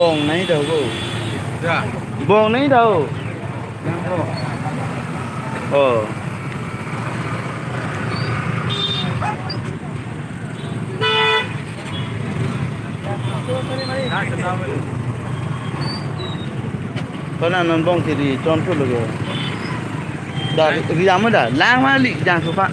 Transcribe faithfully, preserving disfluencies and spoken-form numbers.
Bong nai dah ko. Ya. Bong nai dah. Yang bong. Oh. Kona non bong kiri chon thu lo ke. Da ri-, riam da lang ma li jang supa.